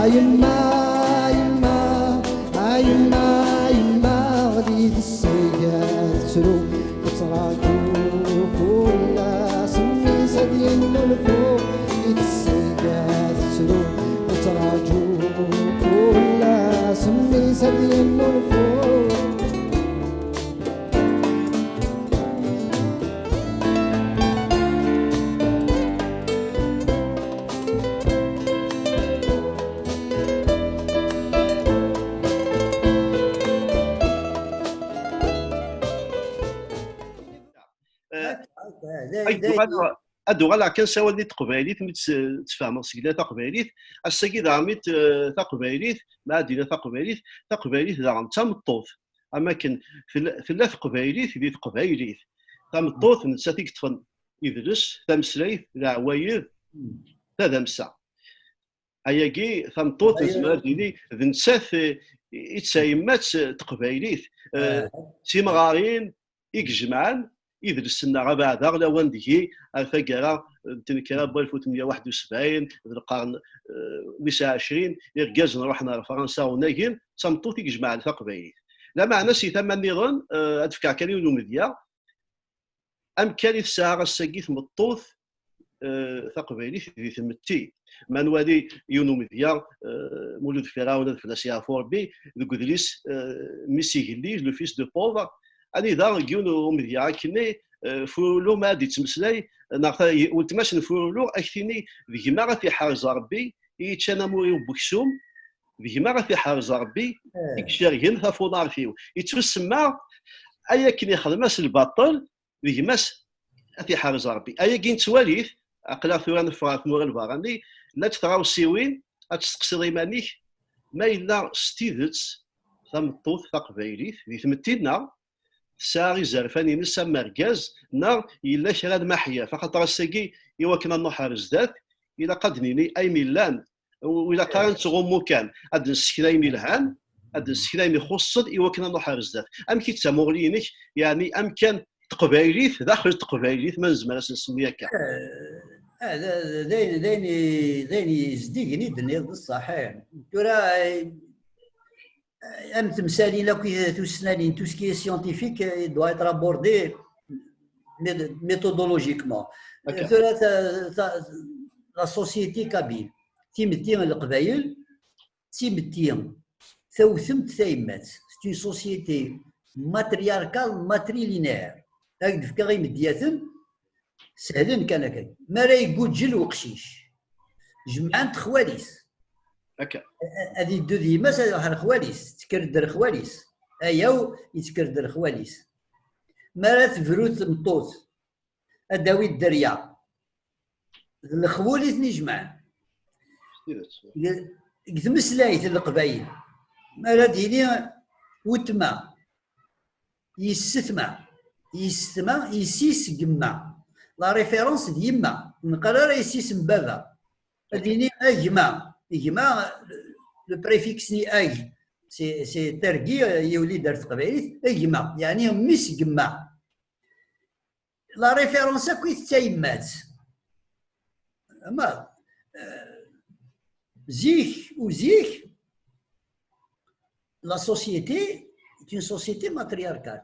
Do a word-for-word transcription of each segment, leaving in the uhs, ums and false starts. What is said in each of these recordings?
Yemma, yemma, a yemma, yemma, di tessayya tettru, tettraǧu kul ass, mmi-s ad yennulfu. Di tessayya tettru, tettraǧu kul ass, mmi-s ad yennulfu. Eh, ad d-uɣaleɣ, ad d-uɣaleɣ kan s awal di teqbaylit, mi tt-, tfehmeḍ seg la taqbaylit. Ass-agi daɣen mi t-, taqbaylit, ma ad d-iniɣ taqbaylit, taqbaylit daɣen d tameṭṭut. Am akken tella, tella teqbaylit di teqbaylit. Tameṭṭut nettat i yeṭṭfen idles, tameslayt, leɛwayed, tadamsa. Ayagi, tameṭṭut, nezmer ad nini, d nettat, eh, i d tayemmat, eh, teqbaylit. Eh, d timɣarin i ijemɛen idles-nneɣ abeɛda lawan deg-i, ar taggara n tnekra n walef u tmenya u waḥed u sebɛin, d lqern, eh, wis ɛecrin, irgazen ruḥen ɣer Fransa unagen, d tameṭṭut i ijemɛen taqbaylit. Lameɛna si tama nniḍen, eh, ad fkeɣ kan yiwen umedya, amkan i tesɛa ass-agi tmeṭṭut, eh, taqbaylit di tmetti. Ma nwali yiwen umedya, eh, Mulud Firawen ad fell-as yeɛfu Rebbi, deg udlis, eh, Mmi-s igellil, le fils de pauvre, anida deg yiwen umedya akkenni, eh, Furulu ma ad yettmeslay, neɣ ta-, weltma-s n Furulu, ad k-tini, d gma ad t-iḥrez Rebbi, i yeččan amur-iw n weksum, d gma ad t-iḥrez Rebbi, i icergen tafunart-iw. Ittusemma, ay akken ixdem-as lbaṭel, d gma-s ad t-iḥrez Rebbi. Ayagi nettwali-t, aql-aɣ tura neffeɣ ɣer tmura n lbeṛṛani, llant tɣawsiwin, ad testeqsiḍ iman-ik ma yella s tidet tameṭṭut taqbaylit di tmetti-nneɣ tesɛa izerfan-ines am urgaz, neɣ yella kra n lmeḥyaf, axaṭer ass-agi, i wakken ad nruḥ ar zdat, ilaq ad d-nini ayen illan, ur ilaq ara ad nettɣummu kan, ad d-nessekna ayen ilhan, ad d-nessekna ayen ixuṣṣen i wakken ad nruḥ ar zdat. Amek i d tamuɣli-inek, yeɛni amkan teqbaylit, daxel teqbaylit, ma nezmer ad s-nsemmi akka? Eh, eh, d, d, d ayen, d ayen i, d ayen yezdigen i d-tenniḍ, d ṣṣeḥ, eh. Tura, eh, am temsalin akk i tussnanin, tout ce qui est scientifique, eh, doit être abordé mé-, méthodologiquement. Tura ta, ta, la société kabyle, timetti n Leqbayel, d timetti tawtemt tayemmat. C'est une société matriarcale, matrilinéaire. Ad ak-d-fkeɣ imedyaten, sehlen kan akka. Mi ara yegguǧǧel uqcic, jemɛent xwal-is. Akka. A-, ad yeddu d yemma-s, ad iruḥ ar xwal-is, tekker-d ar xwal-is. Ayaw, yetter-d ar xwal-is. Mi ara tebru tmeṭṭut, ad d-tawi dderya. D lexwal i ten-ijemɛen. Deg, deg tmeslayt n Leqbayel, mi ara d-yini wetma, yessetma, yessetma, yessi-s, gemma. La référence d yemma, ur neqqar ara yessi-s n baba. Ad d-yini a gma. Gma, le préfixe-nni ag, c'est, c'est targi, yuli-d ar teqbaylit, a gma, yeɛni mmi-s n gemma. La référence akk i d tayemmat. Ama, euh, zik u zik, la société est une société matriarcale.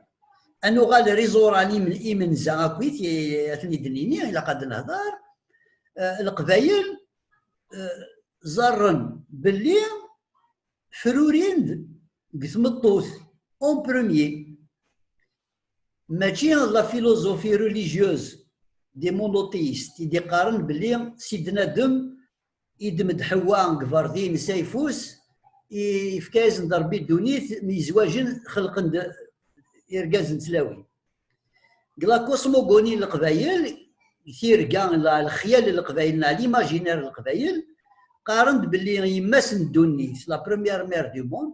Ad nuɣal ar iẓuran im-, imenza akkit, i, ad ten-id-nini, ilaq ad nehder. Euh, Leqbayel, euh, ẓerren belli frurin-d deg tmeṭṭut, en premier. Mačči la philosophie religieuse des monothéistes i d-iqqaren belli Sidna Adem iddem-d Ḥewwa deg berdi-ines ayeffus, i-, yefka-yasen-d Rebbi ddunit, myezwaǧen, xelqen-d irgazen d tlawin. Deg la cosmogonie n Leqbayel, tirga, la, lexyal n Leqbayel, neɣ l'imaginaire n Leqbayel, qqaren-d belli yemma-s n ddunit, la première mère du monde,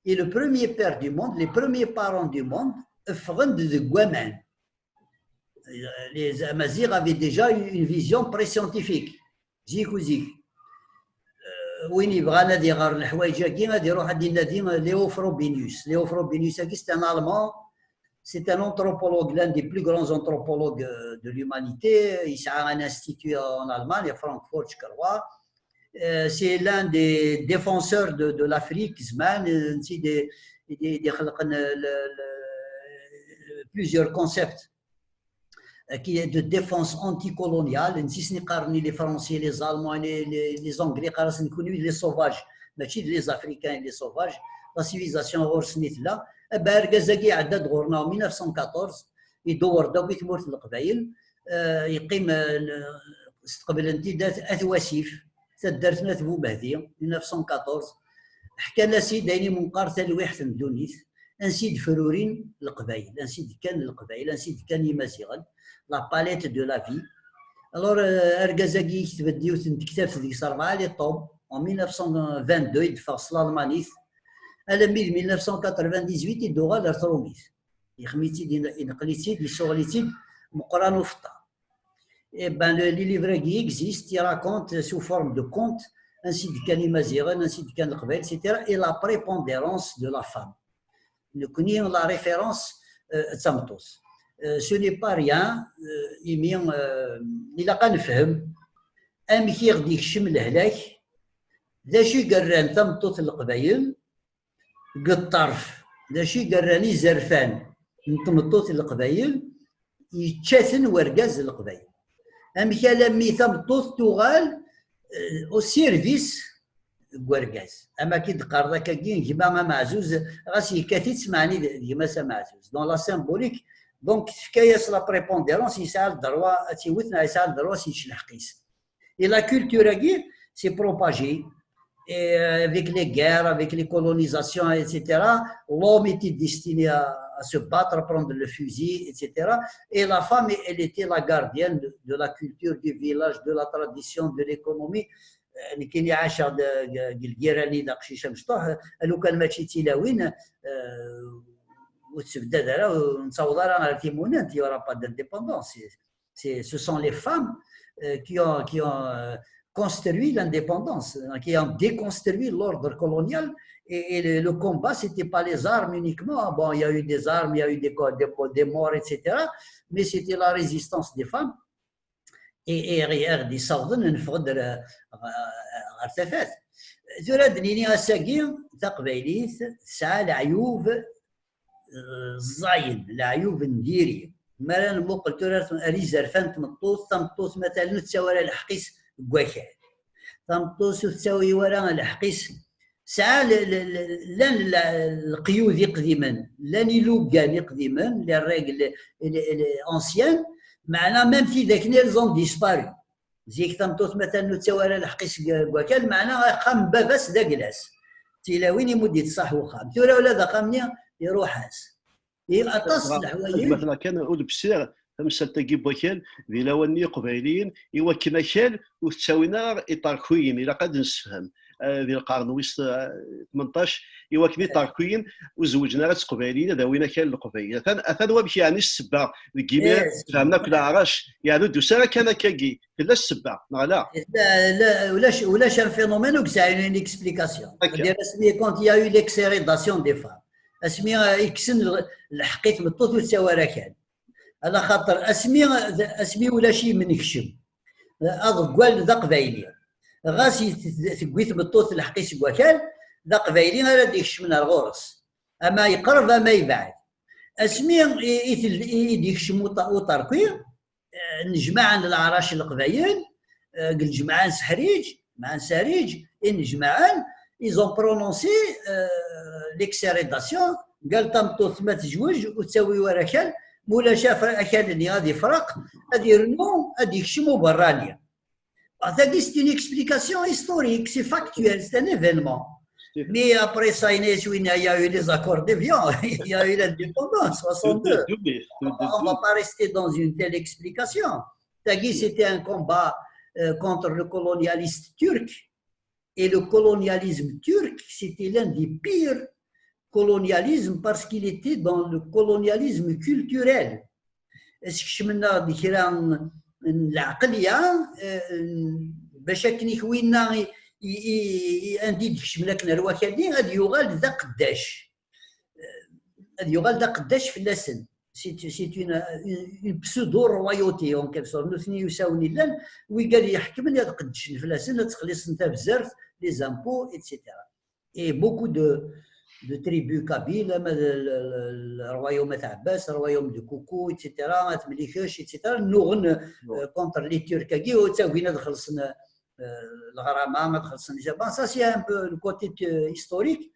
et le premier père du monde, les premiers parents du monde, ffɣen-d deg waman. Les Amaziɣ avaient déjà une vision préscientifique. Zik u zik. Euh, win yebɣan ad iɣer leḥwayeǧ-agi, ad iruḥ ad inadi Léo Frobenius. Léo Frobenius-agi, c'est un Allemand, c'est un anthropologue, l'un des plus grands anthropologues, euh, de l'humanité. Yesɛa un institut en Allemagne, à Francfort, je crois. Euh, c'est l'un des défenseurs de, de l'Afrique, زمان, euh, نسي des, des, des خلق, euh, le, le, plusieurs concepts, euh, qui est de défense anticoloniale. نسي شنو يقارني les Français, les Allemands, les, les, les Anglais, قال راسنا نكونوا les sauvages, ماشي les Africains, les sauvages. La civilisation غور سنيت لا. أبا أرجازاكي عدد غورنا en mille neuf cent quatorze, يدور داوي ثمورة القبايل, آه, يقيم, آه, استقبلن تيدات أثواسيف, تدرتنا ثبو مهدي, mille neuf cent quatorze. حكى لنا سيد دايني منقار تلويحة الدونيث, أنسيد فروrin القبايل, أنسيد كان القبايل, أنسيد كان يمازيغن, la palette de la vie. Alors, آه, أرجازاكي يكتب ديوث نتكتب ذيك سربعة لي طوب, en mille neuf cent vingt-deux, يدفع صلالمانيث. ألمي mille neuf cent quatre-vingt-dix-huit يدوغال رثروميث. يخميتيد, ينقليتيد, يسوغليتيد, مقران وفطا. Eh ben, le, les livres qui existent, ils racontent sous forme de contes, ainsi de كان يمازيغن, ainsi de كان القبايل, et cetera, et la prépondérance de la femme. نكني la référence, euh, تمطوس. Euh, ce n'est pas rien, euh, imi, euh, il a نفهم أمكي غدي يكشم الهلاك, ذا شي قران تمطوت القبايل, deg ṭṭerf, d acu i yerran izerfan n tmeṭṭut n Leqbayel, yečča-ten wergaz n Leqbayel. Amek alammi tameṭṭut tuɣal, eh, au service n wergaz? Am akka i d-qqareḍ akkagi, gma ameɛzuz, ɣas yekkat-itt, meɛni d, d gma-s ameɛzuz. Dans la symbolique, donc, tefka-yas la prépondérance, yesɛa le droit ad tt-iwet, neɣ yesɛa le droit ad s-yečč lḥeqq-is. Et la culture-agi s'est propagée. Et, euh, avec les guerres, avec les colonisations, et cetera, l'homme était destiné à, à se battre, à prendre le fusil, et cetera. Et la femme, elle était la gardienne de, de la culture, du village, de la tradition, de l'économie. Euh, nekkini ɛaceɣ-d, euh, deg lgirra-nni d aqcic amecṭuḥ, euh, lukan mačči d tilawin, euh, ur tessebdad ara, ur nettaweḍ ara ɣer timunent, il y aura pas d'indépendance. C'est, ce sont les femmes, euh, qui ont, qui ont, euh, construit l'indépendance, hein, qui ont déconstruit l'ordre colonial. Et, et le, le combat, c'était pas les armes uniquement. Bon, il y a eu des armes, il y a eu des, co-, des, des morts, et cetera. Mais c'était la résistance des femmes. Et, et, et, et, tura ad nini ass-agi, taqbaylit tesɛa leɛyub, eh, ẓẓayen, leɛyub n diri. Mi ara nmuqel tura ar izerfan n tmeṭṭut, tameṭṭut, matalan, ur tettawi ara lḥeqq-is deg wakal. Tameṭṭut ur tettawi ara lḥeqq-is. Tesɛa le-, le-, le-, llan le-, leqyud iqdimen, llan ilugan iqdimen, les règles, les, les anciennes, meɛna même tidak-nni, elles ont disparu. Zik tameṭṭut matan ur tettawi ara lḥeqq-is deg, deg wakal, meɛna axxam n baba-s d agla-s. Tilawin imudd-itt ṣaḥ uxxam. Tura ula d axxam-nni iruḥ-as. I aṭas n leḥwayeǧ. Gma-tneɣ kan ur d-bsiɣ tamsalt-agi n wakal, di lawan-nni iqbayliyen, i wakken akal ur t-ttawin ara iṭerkiyen, ilaq ad nessefhem. Eh, di lqern wis, eh, tmenṭac, i wakken iṭerkiyen ur zewǧen ara d teqbayliyin, ad awin akal n leqbayel. Atan, atan wamek yeɛni ssebba, deg yimi, yes, fehmen akk leɛrac, yeɛni ur d-tusi ara kan akkagi, tella ssebba, neɣ ala? La, la, ulac, ulac un phénomène ur yesɛi une explication. Akka. C'est-à-dire, asmi, quand il y a eu l'exhérédation des femmes, asmi, euh, i kksen l-, lḥeqq i tmeṭṭut ur tettawi ara akal. Ala xaṭer asmi, asmi ulac imenekcem, aḍeggal d aqbayli. Ɣas i t-, tewwi tmeṭṭut lḥeqq-is deg wakal, d aqbayli ara d-ikecmen ar ɣur-s. Ama yeqreb, ama yebɛed. Asmi i, i tel-, i, i d-ikcem uṭa-, uṭerki, eh, nnejmaɛen leɛrac n leqbayel, eh, deg lǧemɛa n Seḥriǧ, lǧemɛa n Seḥriǧ, i nnejmaɛen, ils ont prononcé, euh, l'exhérédation, قال tameṭṭut ma tezweǧ ur tettawi ara akal, ma ulac af-, akal-nni ad ifreq, ad yernu, ad ikcem uberrani. Ah, tagi, c'est une explication historique, c'est factuel, c'est un événement. Mais après ça, il y a eu les accords d'Évian, il y a eu l'indépendance, soixante-deux. On va pas rester dans une telle explication. Tagi, c'était un combat, euh, contre le colonialiste turc. Et le colonialisme turc, c'était l'un des pires colonialismes parce qu'il était dans le colonialisme culturel. Skecmen-aɣ-d kra n, n lɛeqliya, eh, n, bac akken ik winna i, i, i, i, anda i d-kecmen akken ar wakal-nni, ad yuɣal d aqeddac. Eh, ad yuɣal d aqeddac fell-asen. c'est une, une, une pseudo-royauté, en quelque sorte. Nutni usawen illan, wigad iḥekmen ad qeddcen fell-asen, ad ttxelliṣen tabzert, les impôts, et cetera. Et beaucoup de, de tribus kabyles, ama d le, le, le royaume At Abbas, le royaume de Koukou, et cetera, At Mlikech, et cetera, nnuɣen euh, contre les Turcs, agi ur ttagin ad xellṣen euh, leɣrama, ad xellṣen les impôts. Ça, c'est un peu le côté euh, historique.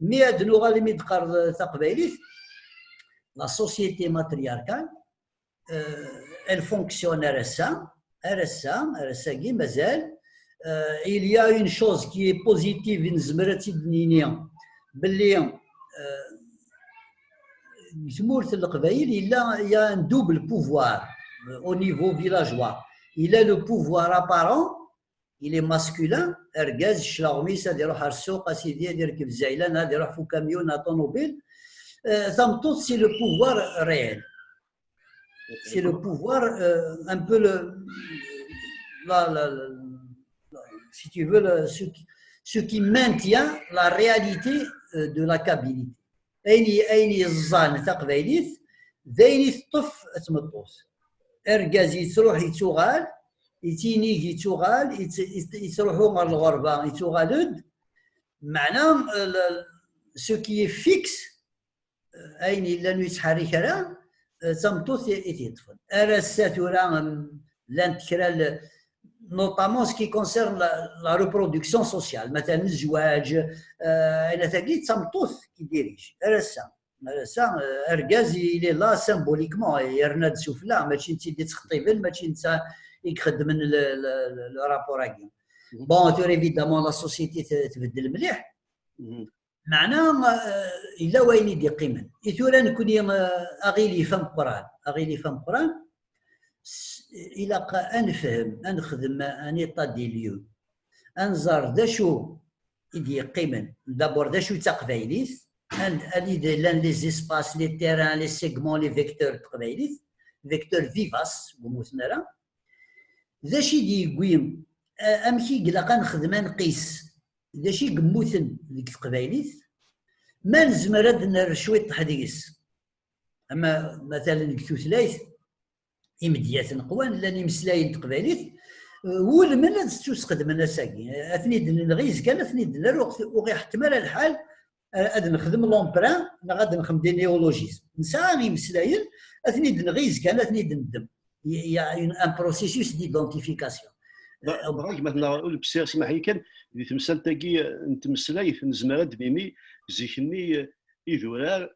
Mais ad nuɣal imi d-qqareḍ taqbaylit, la société matriarcale, euh, elle fonctionne ar ass-a, ar ass-a, ar ass-agi mazal. Euh, il y a une chose qui est positive, nezmer ad tt-id-nini, belli euh, deg tmurt n Leqbayel, il y a, il y a un double pouvoir euh, au niveau villageois. Il y a le pouvoir apparent, il est masculin, argaz, cclaɣem-is, ad iruḥ ar ssuq, a sidi, ad irkeb zzaylan, ad iruḥ f ukamyun, aṭunubil. Euh, tameṭṭut, c'est le pouvoir réel. C'est le pouvoir, euh, un peu le, la, la, la, si tu veux, le, ce, qui, ce qui maintient la réalité euh, de la Kabylie. Ayen, ayen yeẓẓan taqbaylit, d ayen i teṭṭef tmeṭṭut. Argaz yettruḥ yettuɣal, yettinig yettuɣal, yettruḥu ɣer lɣerba yettuɣal-d. Meɛna, ce qui est fixe, ayen yellan ur yettḥerrik ara, d tameṭṭut i t-yeṭṭfen. Ar ass-a tura, llant kra, notamment ce qui concerne la, la reproduction sociale, matalan zzwaǧ, ayen tagi d tameṭṭut qui dirige. Ar ass-a, ar ass-a, argaz il est là symboliquement, yerna-d sufella, mačči netta i d-ittxeṭṭiben, mačči netta i ixeddmen le, le, le, le rapport-agi. Bon, tura évidemment la société tbeddel mliḥ. Meɛna yella wayen i d-iqqimen. I tura nekni aɣilif ameqqran, aɣilif ameqqran, ilaq ad nefhem, ad nexdem un état des lieux, ad nẓer d acu i d-yeqqimen. D'abord d acu d taqbaylit, anida llan les espaces, les terrains, les segments, les vecteurs n teqbaylit, vecteurs vivaces, ur mmuten ara. D acu i d-yewwi, amek i ilaq ad nexdem, ad nqis d acu i yemmuten deg teqbaylit, ma nezmer ad nerr cwiṭ deg-s. Ama, matalan, deg tutlayt, imedyaten qwan, llan imeslayen n teqbaylit, wulmen ad ttusxedmen ass-agi. Ad ten-id-nenɣiz kan, ad ten-id-nerr, ur ɣ-iḥettem ara lḥal ad nexdem l'emprunt neɣ ad nexdem des néologismes. Nesɛa imeslayen, ad ten-id-nɣiz kan, ad ten-id-neddem. Il y a un processus d'identification. Dɣa gma-tneɣ Ulebsir, simḥ-iyi kan, di temsalt-agi n tmeslayt, nezmer ad d-nini zik-nni idurar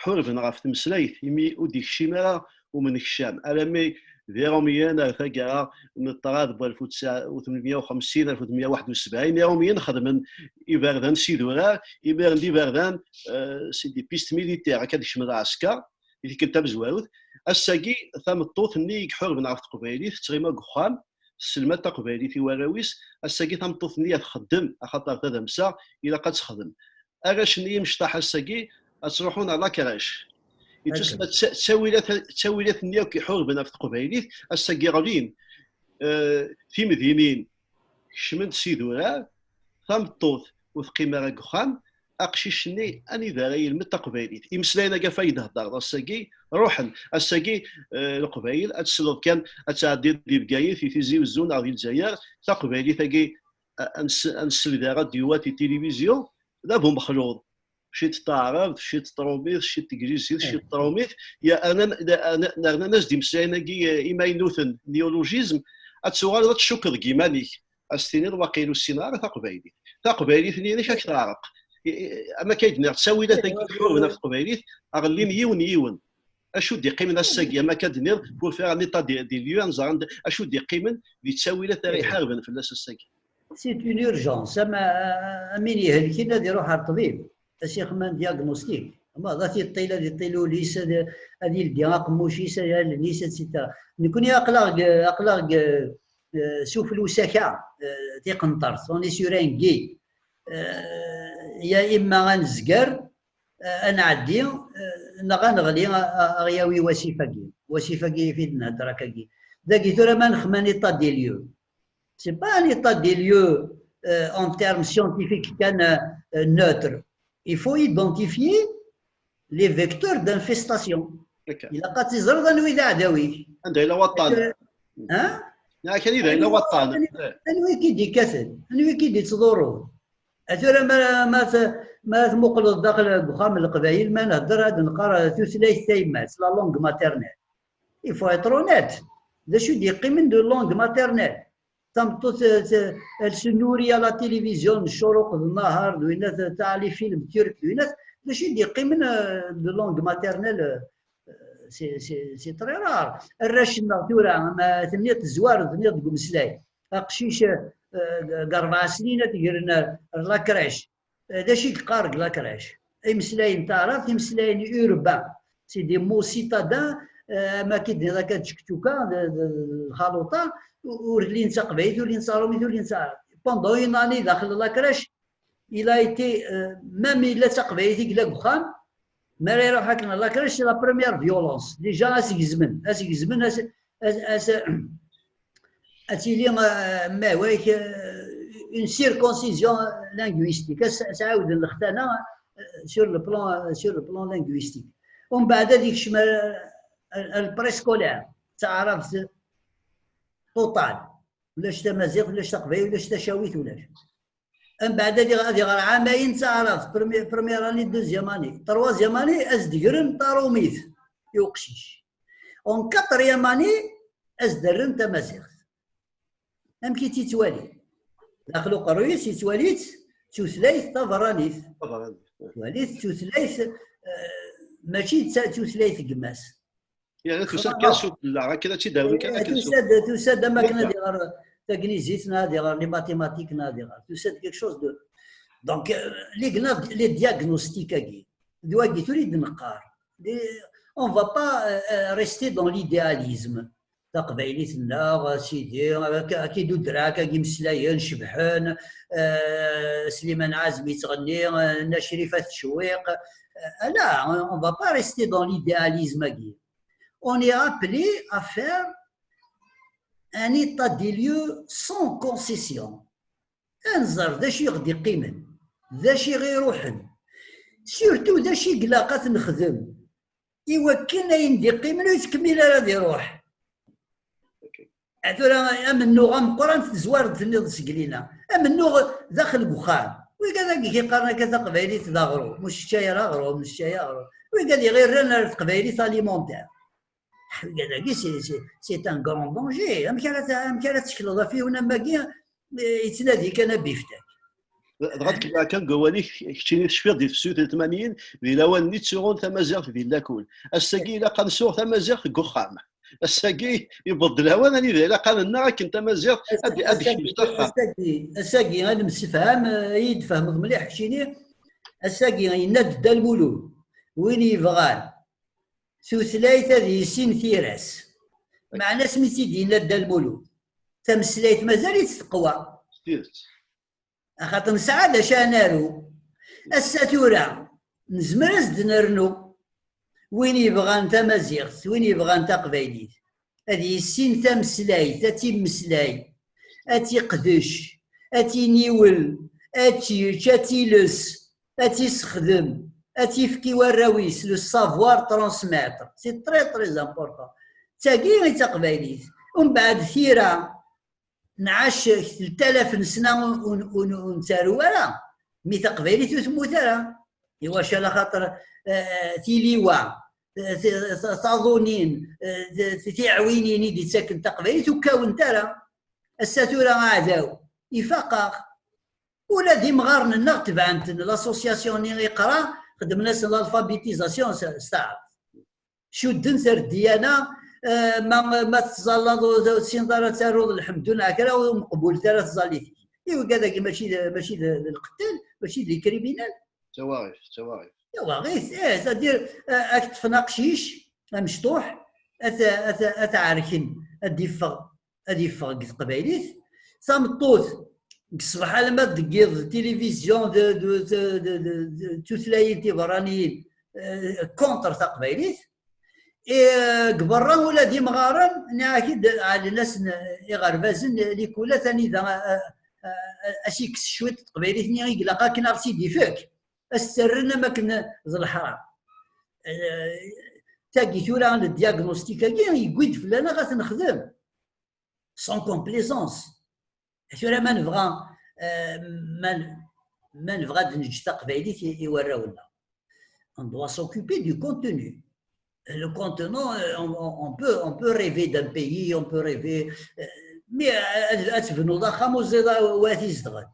ḥurben ɣef tmeslayt, imi ur d-ikcim ara umnekcam, alammi d Irumyen ar taggara n ṭṭrad n walef u tmenya u xemsin, alef u tmenya u waḥed u sebɛin, Irumyen xedmen iberdan s idurar, imiren d iberdan, euh, c'est des pistes militaires, akka ad kecmen lɛesker, i tikkelt tamezwarut. Ass-agi, tameṭṭut-nni i iḥurben ɣef teqbaylit, tettɣima deg uxxam, tesselmad taqbaylit i warraw-is, ass-agi tameṭṭut-nni ad txeddem, axaṭer tadamsa ilaq ad texdem. Arrac-nni imecṭaḥ ass-agi ad ttruḥun ɣer la crèche. Ittusemma ttawilat-nni akk iḥurben ɣef teqbaylit, ass-agi ɣlin. Eh, timdinin kecment s idurar, tameṭṭut ur teqqim ara deg uxxam, aqcic-nni anida ara yelmed taqbaylit? Imeslayen-agi ɣef ay d-heddreḍ ass-agi ruḥen. Ass-agi, eh, Leqbayel, ad tesleḍ kan, ad tɛeddiḍ di Bgayet, di Tizi Wezzu neɣ di Lezzayer, taqbaylit-agi, a, a nseldi rradyu, titilivizyu, d abumexluḍ. Ciṭ taɛrabt, ciṭ trumit, ciṭ teglizit, ciṭ trumit, nernan-as-d imeslayen-agi, eh, imaynuten, néologisme, ad tuɣaleḍ ad tcukkeḍ deg yiman-ik. Ad s-tiniḍ waqil ur ssineɣ ara taqbaylit. Taqbaylit-nni inek ad k-teɛreq. Ama akka i d-nniɣ, ttawilat-agi iḥurben ɣef teqbaylit ɣellin yiwen yiwen. Acu d-iqqimen ass-agi, ama akka d-nniɣ, pour faire un état des lieux, ad nẓer acu d-iqqimen di ttawilat ara iḥarben fell-as ass-agi. C'est une urgence. Am, am win ihelken ad iruḥ ar ṭṭbib, ad s-ixdem un diagnostic. Ama ad t-iṭṭil, ad iṭṭil ul-is, ad, ad ildi aqemmuc-is, ad allen-is, et cetera. Nekni aql-aɣ deg, aql-aɣ deg, eh, sufella usaka, eh, tiqenṭert, on est sur un gué. Eh, ya imma ad nezger, eh, ad nɛeddi, eh, neɣ ad neɣli, a, a, a ɣ-yawi wasif-agi. Wasif-agi i d-nhedder akkagi. Dagi tura ma nexdem un état des lieux. C'est pas un état des lieux, euh, en termes scientifiques, qu'un, euh, neutre. Il faut identifier les vecteurs d'infestation. Ilaq ad teẓreḍ anwi d aɛdaw-ik. Anda yella waṭṭan? Ha? Neɣ kan i d yella waṭṭan. Anwi i k-id-ikkaten? Anwi i k-id-ittḍurrun? A tura ma, ma, t- ma tmuqleḍ daxel deg uxxam n Leqbayel, ma nhedder ad nqar tutlayt tayemmat, la langue maternelle. Il faut être honnête. D acu i d-yeqqimen de langue maternelle? Tameṭṭut, eh, t- elle se nourrit à la télévision, ccuruq d nnahar, d winna t- taɣli film turc, d winna t- d acu i d-yeqqimen, eh, de langue maternelle, eh, c'est, c'est, c'est très rare. Arrac-nneɣ tura, ma tenniḍ tezwar, tenniḍ deg umeslay. Aqcic, eh, deg rebɛa snin ad t-gren ar la crèche. Eh, d acu i yeqqar deg la crèche? Imeslayen n taɛrabt, imeslayen urbains. C'est des mots citadins, eh, am akken d-nniḍ akka d tcektuka, d, d, d lxaluṭa, u- ur llin d taqbaylit, ur llin d taṛumit, ur llin d taɛrabt. Pendant une année daxel la crèche, il a été, eh, même yella d taqbaylit i yella deg uxxam, mi ara iruḥ akken la crèche, c'est la première violence. Déjà, ad s-gezmen, ad s-gezmen, ad s- ad, ad, ad tili, euh, ma, ouais, euh, une circoncision linguistique. Ad s- ad s-ɛawden lextana, euh, sur le plan, euh, sur le plan linguistique. Umbeɛd ad yekcem, euh, al- al préscolaire, d taɛrabt total. Ulac tamaziɣt, ulac taqbaylit, ulac tacawit, ulac. Umbeɛd ad iɣ- ad iɣer ɛamayen d taɛrabt, première, première année, deuxième année, troisième année, ad s-d-gren taṛumit i uqcic. En quatrième année, ad s-d-rren tamaziɣt. Amek i tt-yettwali? Daxel uqerruy-is yettwali-tt d tutlayt taberranit. Yettwali-tt d tutlayt, eh, mačči d ta- d tutlayt n gma-s. Yerna tusa-d kan s ufella, akken ad tt-id-awen kan akken s ufella. Tusa-d, tusa-d am akken ad iɣer tagnizit, neɣ ad iɣer les mathématiques, neɣ ad iɣer. Tusa-d quelque chose de. Donc, euh, les gna- les diagnostics-agi, d wagi tura i d-neqqar. Les- On va pas, euh, euh, rester dans l'idéalisme. Taqbaylit-nneɣ, a sidi, akka akka i d-udreɣ, akka i imeslayen cebḥen, euh, Sliman Ɛazem yettɣenni, euh, Nna Crifa tettcewwiq. Euh, ala, on, on va pas rester dans l'idéalisme-agi. On est appelé à faire un état des lieux sans concession. Ad nẓer d acu i ɣ-d-iqqimen, d acu i ɣ-iruḥen, surtout d acu i ilaq ad t-nexdem i wakken ayen d-iqqimen ur yettkemmil ara ad iruḥ. Tura amennuɣ ameqqran tezwar-d tenniḍ seg lina. Amennuɣ daxel deg uxxam. Wigad-agi yeqqaren akka taqbaylit d aɣrum, ur seččay ara aɣrum, ur seččay aɣrum. Wigad iɣirran ar teqbaylit alimentaire. Wigad-agi c'est, c'est, c'est un grand danger. Amek ara t- amek ara tettekleḍ ɣef yiwen am wagi, eh, yettnadi kan abiftek? Dɣa tkemmel kan deg wawal-ik, keččini tecfiḍ di tefsut n tmanyin, di lawan-nni ttuɣun tamaziɣt di lakul. Ass-agi ilaq ad nsuɣ tamaziɣt deg uxxam. Ass-agi yewweḍ-d lawan anida ilaq ad nennaɣ akken tamaziɣt ad ad tekcem s axxam. Ass-agi, ass-agi ad nemsefham, eh, ad iyi-d-tfehmeḍ mliḥ keččini. Ass-agi yenna-d Dda Lmulud, win yebɣan tutlayt ad yissin tira-s. Meɛna asmi tt-id-yenna Dda Lmulud, tameslayt mazal-itt teqwa. S tidet. Axaṭer nesɛa d acu ara naru. Ass-a tura, nezmer ad s-d-nernu. Win yebɣan tamaziɣt, win yebɣan taqbaylit, ad yissin tameslayt, ad tt-immeslay, ad tt-iqdec, ad tt-iniwel, ad tt-yečč, ad tt-iles, ad tt-issexdem, ad tt-ifk i warraw-is, le savoir transmettre. C'est très, très important. D tagi i d taqbaylit. Umbeɛd tira, nɛac tlata alaf n sna ur, ur, ur, ur nettaru ara, mi taqbaylit ur temmut ara. Iwacu? Ala xaṭer, eh, eh, tiliwa, eh, t- t- taḍunin, eh, t- t- tiɛwinin i d-ittaken taqbaylit ur kkawent ara. Ass-a tura aɛdaw ifaq-aɣ. Ula d imɣaren-nneɣ tebɛen-ten, l'association-nni iqra, xedmen-asen l'alphabétisation s s taɛrabt. Cudden-t ar ddiyana, eh, ma, ma tettẓallaḍ ur, ur tessineḍ ara ad taruḍ lḥemdu neɣ kra, ur meqbulet ara tẓallit-ik. I wigad-agi mačči d, mačči d, d lqetal, mačči d les criminels. D tawaɣit, d tawaɣit. Tawaɣit, eh, c'est-à-dire, eh, ad k-ṭṭfen aqcic, amecṭuḥ, ad t-, ad t-, ad t-ɛerken, ad d-iffeɣ, ad iffeɣ deg teqbaylit. Tameṭṭut, deg ṣṣbeḥ alamma deg yiḍ, tilivizyon, d, d, d, d, d, d tutlayin tiberraniyin, eh, contre taqbaylit. Eh, deg berra ula d imɣaren, nniɣ-ak-id, ɛellen-asen iɣerbazen, likulat, anida, eh, eh, eh, as-ikkes cwiṭ n teqbaylit-nni i ilaq akken ad ɣ-tt-id-ifek. Ad s-tt-rren am akken d leḥram. Eh, Tagi tura, le diagnostic-agi yewwi-d fell-aneɣ ad t-nexdem sans complaisance. Tura ma nebɣa, euh, ma, ma nebɣa ad neǧǧ taqbaylit i, i warraw-nneɣ, on doit s'occuper du contenu. Le contenant, euh, on, on- on peut, on peut rêver d'un pays, on peut rêver, euh, mais, euh, ad, ad tebnuḍ axxam ur teẓriḍ wa t-izedɣen.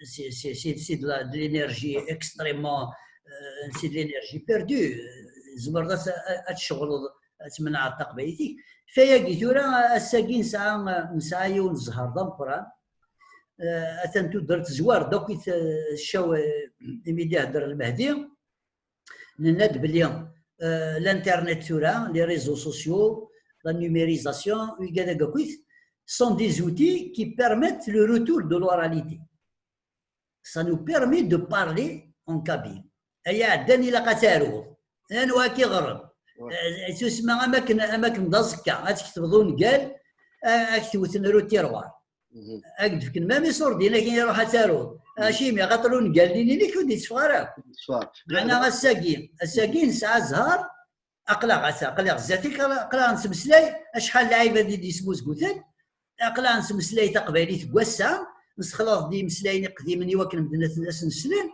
C'est, c'est, c'est, c'est de la, de l'énergie extrêmement, euh, c'est de l'énergie perdue. Tzemreḍ ad, ad, ad tceɣleḍ, ad tmenɛeḍ taqbaylit-ik. Fayagi tura, ass-agi nesɛa, nesɛa yiwen n zzher d ameqqran. Euh, atan tudert tezwar-d akk i t-, ccaw, euh, imi d-ihedder Lmehdi. Nenna-d belli, euh, l'internet tura, les réseaux sociaux, la numérisation, wigad akk sont des outils qui permettent le retour de l'oralité. Ça nous permet de parler en kabyle. Ay aɛeddan, ilaq ad taruḍ. Anwa akka iɣerreb? Ouais. Eh, tusma am akken, am akken d aẓekka, ad tketbeḍ ungal, a- ad k-tewten ru tiṛwar. Mhm. Ad k-d-fken même iṣurdiyen akken iruḥ ad taruḍ. Mhm. Acimi? Axaṭer ungal-nni-inek ur d-itteffeɣ ara. Ṣṣwab. Meɛna ass-agi, ass-agi nesɛa zzher, aql-aɣ ass-a, aql-aɣ zdat-ik, aql-aɣ nettmeslay, acḥal lɛibad i d-yesmuzguten, aql-aɣ nettmeslay taqbaylit deg wass-a, nessexlaḍ-d imeslayen iqdimen i wakken medden ad as-nslen,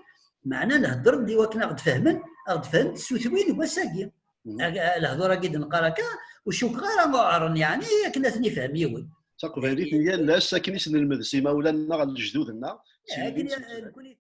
meɛna nhedder-d i wakken ad ɣ-d-fehmen, ad ɣ-d-fehmen s tutwin deg wass-agi. Mhm. Ag- Lehdur-agi d-neqqar akka, ur cukkeɣ ara uɛren, yeɛni akken ad ten-ifhem yiwen. D taqbaylit n yal ass akken i s-nelmed s imawlan-nneɣ, lejdud-nneɣ. Akken i- nekkni